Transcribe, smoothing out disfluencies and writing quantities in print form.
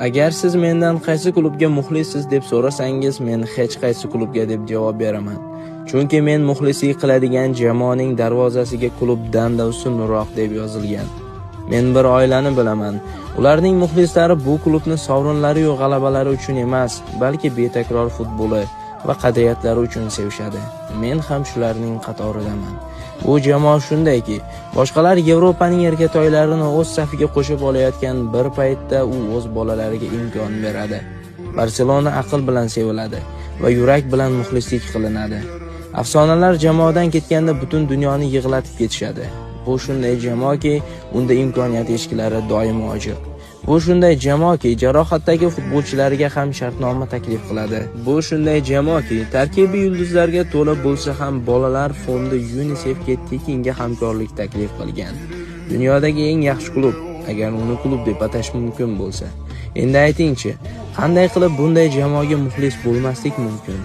Agar siz mendan qaysi klubga muxlissiz deb so'rasangiz, men hech qaysi klubga deb javob beraman. Chunki men muxlislik qiladigan jamoaning darvozasiga klubdan-da ustunroq deb yozilgan. Men bir oilani bilaman. Ularning muxlislari bu klubni sovrinlari yu g'alabalari uchun emas, balki betakror futboli va qadriyatlari uchun sevishadi. Men ham shularning qatoridaman. Bu jamoa shundayki, boshqalar Yevropaning erkatoylarini o'z safiga qo'shib olayotgan bir paytda u o'z bolalariga imkon beradi. Barselona aql bilan seviladi va yurak bilan muxlislik qilinadi. Afsonalar jamoadan ketganda butun dunyoni yig'latib ketishadi. Bu shunday jamoaki, unda imkoniyat eshiklari doimo ochiq. Bu shunday jamoaki, jarohatdagi futbolchilariga ham shartnoma taklif qiladi. Bu shunday jamoaki, tarkibi yulduzlarga to'la bo'lsa ham bolalar fondi UNICEFga tekinga hamkorlik taklif qilgan. Dunyodagi eng yaxshi klub, agar uni klub deb atash mumkin bo'lsa. Endi aytingchi, qanday qilib bunday jamoaga muxlis bo'lmaslik mumkin?